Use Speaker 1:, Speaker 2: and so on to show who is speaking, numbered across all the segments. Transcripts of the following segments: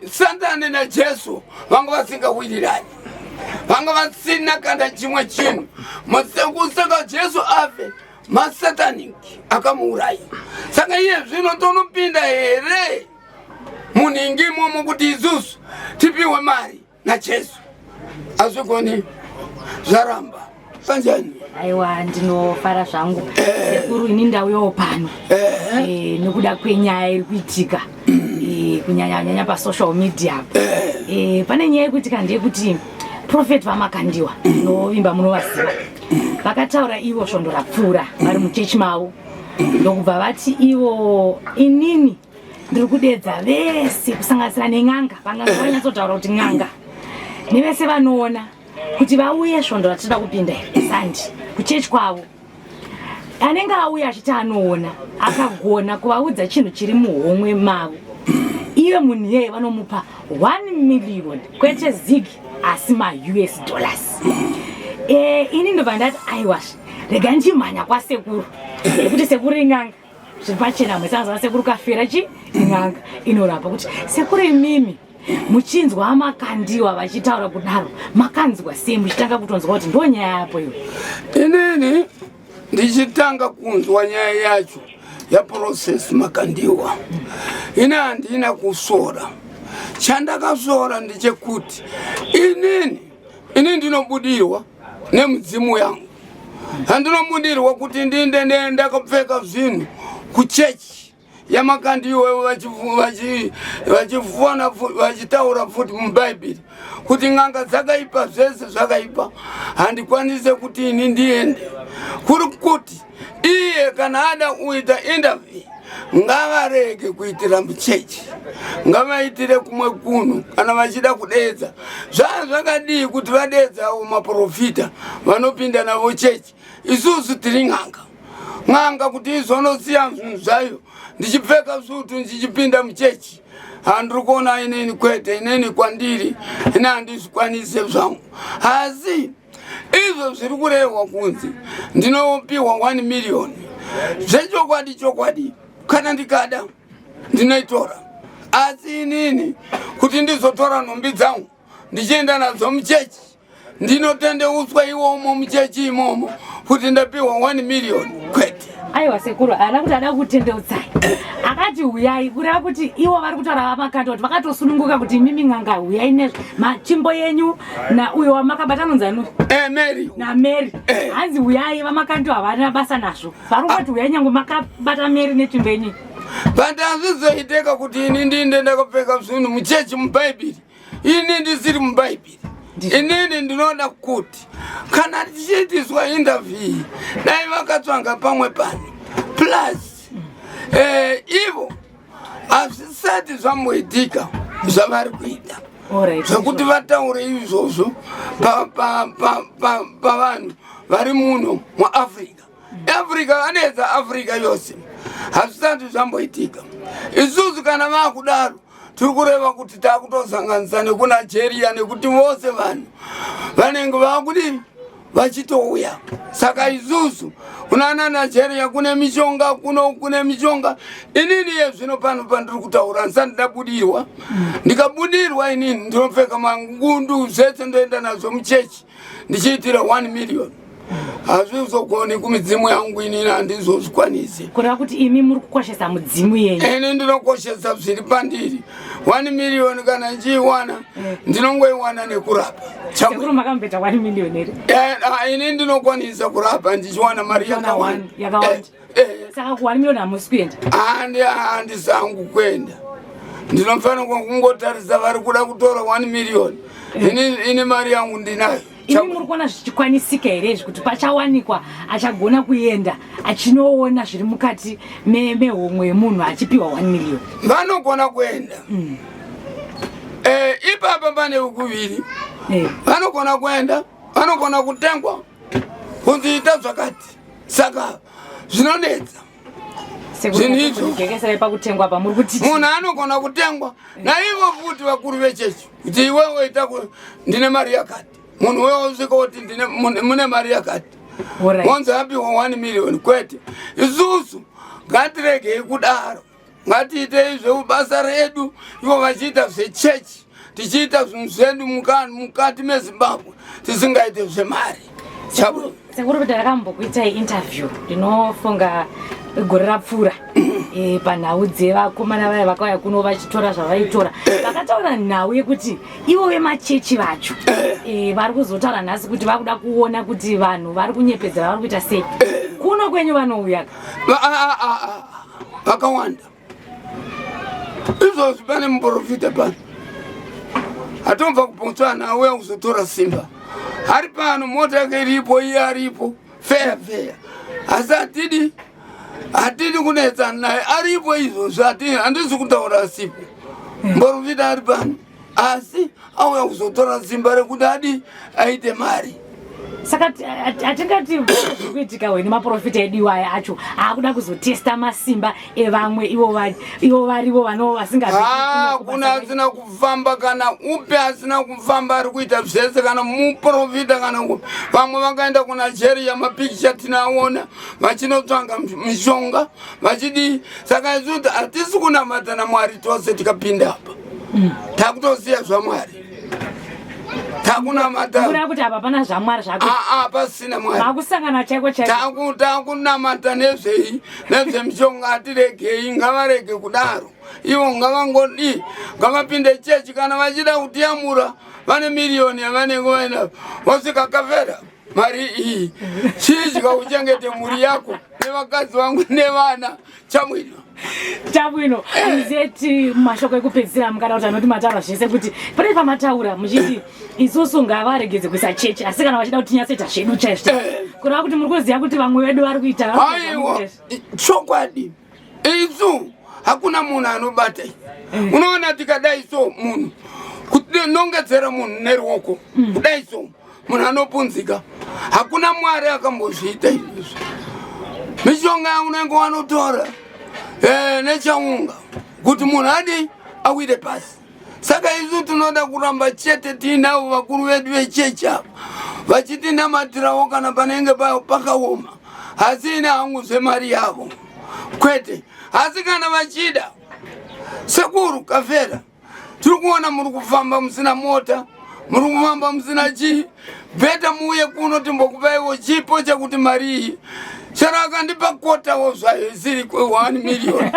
Speaker 1: Satani naJesu vanga vasingawirirani, vanga vasina kana chimwe chinhu. Kusaka Jesu afe, masatanic akamuuraya. Saka iye zvino tonopinda here munhingi imomo kuti isusu tipiwe mari naJesu? Hazvigoni, zvaramba. Kanjani?
Speaker 2: Aiwa, ndinofara zvangu sekuru. Ini ndauyawo pano nekuda kwenyaya iri kuitika, kunyanya nyanya pasocial media apo. Pane nyaya iri kuitika, ndeyekuti Prophet vaMakandiwa, novimba munovaziva, vakataura ivo svondo rapfuura vari muchechi mavo, ndokubva vati ivo, "Inini ndiri kudedza vese, kusanganisira nen'anga." Vanganga vanyatsotaura kuti n'anga nevese vanoona, kuti vauye svondo ratinoda kupinda iri Sandi kuchechi kwavo. Anenge auya achiti anoona, akagona kuvaudza chinhu chiri muhomwe mavo, iye munhu iyeye vanomupa 1 million, kwete ZiG, asi maUS dollars. Ini ndobva ndati, "Aiwasve, rega ndimhanya kwasekuru," nekuti sekuru in'anga, zviri pachena. Mwesanzwa sekuru Kafera chi in'anga inorapa. Kuti sekuru, imimi muchinzwa aMakandiwa vachitaura kudaro, makanzwa sei muchitanga kutonzwa kuti ndo nyaya yapo iwe?
Speaker 1: Inini ndichitanga kunzwa nyaya yacho yaProphet Makandiwa, ini handina kusora. Chandakasora ndechekuti inini ini ndinobudirwa nemudzimu yangu. Handinobudirwa kuti ndinde ndakapfeka zvinhu kuchechi yaMakandiwa vachifona vachitaura futi mubhaibheri kuti n'anga dzakaipa, zvese zvakaipa. Handikwanise kuti ini ndiende. Kuri kuti iye kana ada kuita interview, ngavarege kuitira muchechi, ngavaitire kumwe kunhu. Kana vachida kudedza, zvaa zvakadii kuti vadedzawo maprofita vanopinda navo chechi? Isusu tiri n'anga. N'anga kuti izonosiya zvinhu zvayo ndichipfeka sutu ndichipinda muchechi, handiri kuona inini, kwete. Inini kwandiri, ini handizvikwanise zvangu. Asi izvo zviri kurehwa kunzi ndinopiwa 1 million, zvechokwadi chokwadi, kana ndikada ndinoitora. Asi inini kuti ndizotora nhumbi dzangu ndichienda nadzo muchechi, ndinotendeutswa iwomo muchechi imomo kuti ndapiwa 1 million, kwete.
Speaker 2: Aiwa sekuru, haana kuti ada kutendeutsai. Akati huyai, kureva kuti ivo vari kutaura vaMakanda kuti vakatosununguka kuti imimi n'anga huyai nezvemachimbo yenyu nauyo wamakabata anonzani?
Speaker 1: Mary.
Speaker 2: NaMary. Hanzi huyai, vaMakando havana basa nazvo, vari kungoti huyai nyange makabata Mary netsvimbo yenyu.
Speaker 1: But hazvizoiteka kuti ini ndinde ndakapfeka zvinhu muchechi mubhaibheri, ini ndisiri mubhaibheri. Inini ndinoda kuti kana tichiitiswa interview, dai vakatsvanga pamwe pano. Plus ivo hazvisati zvamboitika zvavari kuita zvekuti vataure izvozvo pavanhu vari muno muAfrica. Africa vanedza Africa yose, hazvisati zvamboitika. Isusu kana vaakudaro, tiri kureva kuti takutosanganisa nekuNigeria, nekuti vose vanhu vanenge vaakudii, vachitouya. Saka isusu kunana Nigeria kune mishonga, kuno kune mishonga. Inini yezvino pano pandiri kutaura, ndisati ndabudirwa, ndikabudirwa inini ndinopfeka mangundu zvese, ndoenda nazvo muchechi ndichiitira 1 million, hazvizogoni kumidzimu yangu. Inini handizozvikwanisi.
Speaker 2: Kureva kuti imi muri kukoshesa mudzimu yenyu.
Speaker 1: Ini ndinokoshesa zviri pandiri. 1 million kana ndichiiwana, ndinongoiwana nekurapa.
Speaker 2: Sekuru, makambeta 1 million here?
Speaker 1: Ini ndinokwanisa kurapa ndichiwana mari yakawanda.
Speaker 2: Yakawanda. Saka ku 1 million hamusi kuenda?
Speaker 1: Handisangu kuenda. Ndinofanirwa kungotarisa vari kuda kutora 1 million. Ini mari yangu ndinayo.
Speaker 2: Imi muri kuona zvichikwanisika here izvi, kuti pachawanikwa achagona kuenda achinoona zviri mukati mehomwe yemunhu achipiwa 1 million?
Speaker 1: Vanogona kuenda. Ipapa pane kuviri. Vanogona kuenda, vanogona kutengwa kunzi ita zvakati. Saka zvinonetsa zvinhu izvo.
Speaker 2: Jekesai, pakutengwa pa muri kuti?
Speaker 1: Munhu anogona kutengwa naivo futi vakuru vechechi kuti iwewe ita ndine mari yakati. Munhu wewe usvika kuti ndine mune mari yakati, monzi apiwa 1 million. Kwete, isusu ngatiregei kudaro. Ngatiitei zvebasa redu ivo vachiita zvechechi, tichiita zvinhu zvedu mukati meZimbabwe, tisingaite zvemari.
Speaker 2: Sekuru kuti ndakambokuitai interview, ndinofunga gore rapfuura, panhau dzevakomana vaya vakauya kuno vachitora zvavaitora, vakataura nhau yekuti ivo vemachechi vacho vari kuzotaura nhasi kuti vakuda kuona kuti vanhu vari kunyepedzera, vari kuita sei. Kuno kwenyu vanouya?
Speaker 1: Vakawanda. Izvozvi pane muprofita pano atobva kuBotswana, auya kuzotora simba. Ari pano, mota yake iripo, iye aripo, feya feya, asi hatidi kunetsana naye. Aripo izvozvi, handisi kutaura asipo. Muprofita ari pano, asi auya kuzotora simba rekuti adi aite mari.
Speaker 2: Saka hatingati zviri kuitika we nemaprofita edu iwaya acho aakuda kuzotesta masimba evamwe, ivo varivo vano vasinga?
Speaker 1: Kuna asina kufamba, kana upi asina kufamba ari kuita zvese, kana muprofita kana upi. Vamwe vakaenda kuNigeria, mapikicha tinaona vachinotsvanga mishonga vachidii. Saka isu hatisi kunamata naMwari tose. Tikapinda apa, takutosiya zvaMwari, takunamata
Speaker 2: Kureva kuti apa pana zvaMwari zvako?
Speaker 1: Aa, pasina Mwari.
Speaker 2: Makusangana chaiko chaiko.
Speaker 1: Takunamata nezvei? Nezvemishonga. Hatiregei, ngavarege kudaro ivo, ngavangodi ngavapinde chechi. Kana vachida kutiyamura, vane miriyoni yavanenge vainayo, vosvika kafera mari iyi, chii chikauchengete mhuri yako nevakadzi vangu nevana chamwino.
Speaker 2: Chabwino zeti, mashoko ekupedzisira mukada kuti anoti mataura zvese, kuti pane pamataura muchiti isusu ngavaregedze kuisa chechi, asi kana vachida kuti tinyatsoita zvedu chaizvo, kureva kuti muri kuziva kuti vamwe vedu vari kuita?
Speaker 1: Aiwa, chokwadi, isu hakuna munhu anobata. Unoona tikadai so, munhu kunongedzera munhu neruoko kudai so, munhu anopunzika. Hakuna Mwari akambozviita izvozvo. Mishonga yaunenge wanotora nechaunga kuti munhu adi awire pasi. Saka isu tinoda kuramba chete tiinavo vakuru vedu vechechi ava vachitinamatirawo kana panenge pakaoma. Asi ine hangu zvemari yavo kwete, asi kana vachida, sekuru Kafera, tiri kuona muri kufamba musina mota, muri kufamba musina chii, better muuye kuno timbokupaiwo chipo chekuti mari iyi, chero akandipa kotawo zvayo isiri 1 million,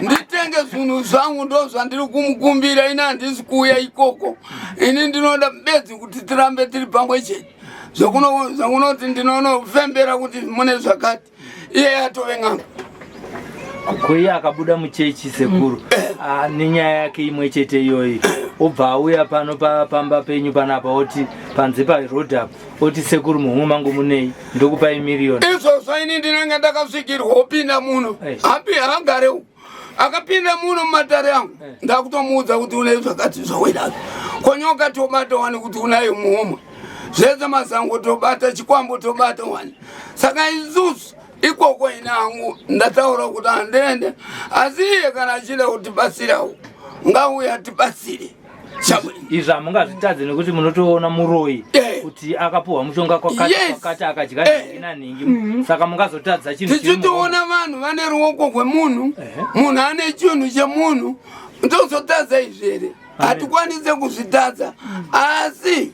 Speaker 1: nditenge zvinhu zvangu. Ndo zvandiri kumukumbira. Ini handisi kuuya ikoko, ini ndinoda bedzi kuti tirambe tiri pamwe chete. Zvakunoti ndinonofembera kuti mune zvakati, iye atove n'anga.
Speaker 3: Koiye akabuda muchechi, sekuru, nenyaya yake imwe chete iyoyi, obva auya pano pamba penyu panapa, oti panze paroad apo, oti, "Sekuru, muhomwe mangu munei? Ndokupai miriyoni."
Speaker 1: Izvozvo ini ndinenge ndakasvikirwa opinda muno, hapi haagare uku. Akapinda muno mumatare angu, ndakutomuudza kuti une zvakati zvawedazvo. Konyoka tobata wani kuti unayo muhomwe, zvese mazango tobata, chikwambo tobata wani. Saka isusu ikoko ine hangu ndataura kuti handiende, asi iye kana achida kutibatsirawo, ngauye atibatsire.
Speaker 3: Izvi hamungazvitadze nekuti munotoona muroyi kuti akapuhwa mushonga kwakati kwakati, akadya nhingi nanhingi, saka mungazotadza
Speaker 1: chinhu chiri muhomwe? Tichitoona vanhu vane ruoko rwemunhu, munhu ane chinhu chemunhu, ndozotadza izvi here? Hatikwanise kuzvitadza. Asi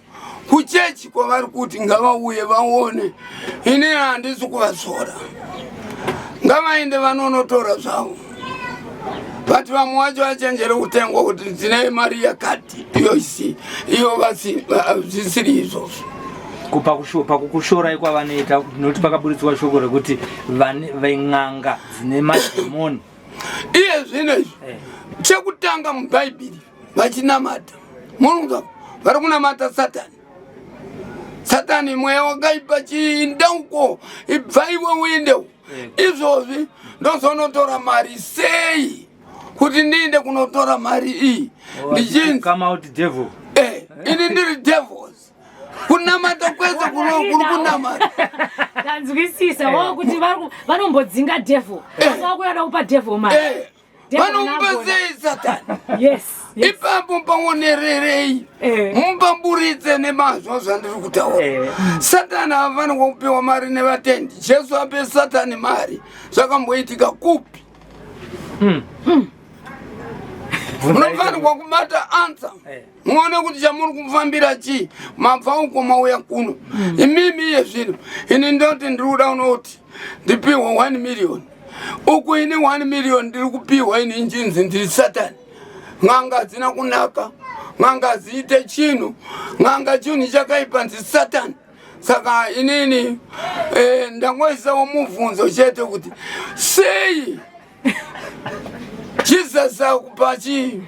Speaker 1: kuchechi kwavari kuti ngavauye vaone, ini handisi kuvasora, ngavaende vanonotora zvavo, but vamwe vacho vachenjere kutengwa kuti dzine mari yakati, iyo isi iyo zvisiri izvozvo.
Speaker 3: Pakukushorai kwavanoita, nokuti pakaburitswa shoko rekuti ven'anga dzine madhimoni.
Speaker 1: Iye zvino izvi, chekutanga muBhaibheri vachinamata, murunga vari kunamata Satani. Satani mweya wakaipa, chiinda uko, ibva iwe uende uko. Izvozvi ndozonotora mari sei kuti ndiinde kunotora mari iyi ndichinzi
Speaker 3: "Come out, devil"?
Speaker 1: Ini ndiri devils? Kunamata kwese kuri kunamata.
Speaker 2: Tanzwisisa wo kuti vanombodzinga devil, asi vakuda kupa devil mari. Devil
Speaker 1: Vanomupa
Speaker 2: nagona.
Speaker 1: sei Satani?
Speaker 2: Yes.
Speaker 1: Ipapo paonererei, mupaburitse nemazvo zvandiri kutaura. Satani haafanirwa kupiwa mari nevatendi. Jesu ape Satani mari, zvakamboitika kupi? Munofanirwa kubata answer. Muone kuti chamuri kufambira chii. Mabva uko mauya kuno. Imimi iye zvino ini ndoti ndiri kuda unoti ndipihwe 1 million. Uku ini 1 million ndiri kupihwa ini njinzi ndiri satani. N'anga hadzina kunaka, n'anga hadziite chinhu, n'anga chinhu chakaipa ndiri satani. Saka inini ndangoisawo mubvunzo chete kuti sei Jesus akupa chii?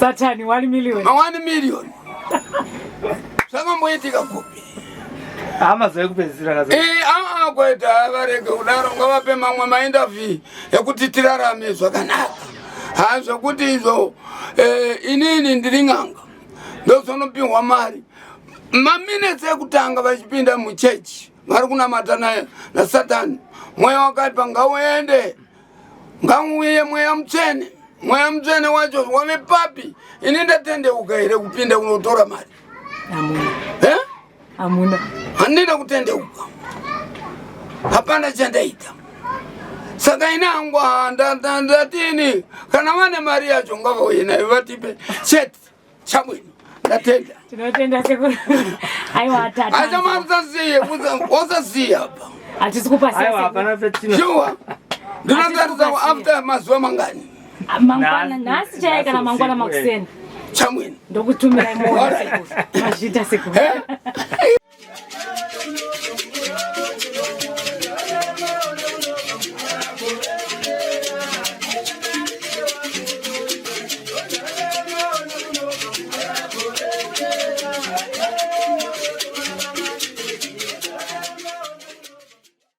Speaker 2: Satani 1 million.
Speaker 1: 1 million. Zvakamboitika kupi?
Speaker 3: Hama dzekupedzisira kazo.
Speaker 1: Eh, kwete varege kudaro, ngavape mamwe mainterview ekuti tirarame zvakanaka. Ha, zvekuti izvo inini ndiri n'anga ndozonopihwa mari. Maminitsi ekutanga vachipinda muchechi vari kunamata naSatani, mweya wakaipa ngauende, ngauuye mweya mutsvene. Mweya mutsvene wacho wave papi? Ini ndatendeuka here kupinda kunotora mari?
Speaker 2: Hamuna.
Speaker 1: Eh?
Speaker 2: Hamuna.
Speaker 1: Handina kutendeuka, hapana chandaita. Saka ini hangu ndatini kana vane mari yacho ngavauye nayo vatipe chete. Chabwino, ndatenda.
Speaker 2: Tinotenda sekuru. Aiwa tata.
Speaker 1: Acha marusasiye, usasiye apa.
Speaker 2: Hatisi kupasiya.
Speaker 3: Aiwa hapana petino.
Speaker 1: Sure. Ndinotarisa after mazuva mangani?
Speaker 2: Mangwana nhasi chaiye kana mangwana makuseni.
Speaker 1: Chamwino.
Speaker 2: Ndokutumirai moyo sekuru. Mazvita sekuru.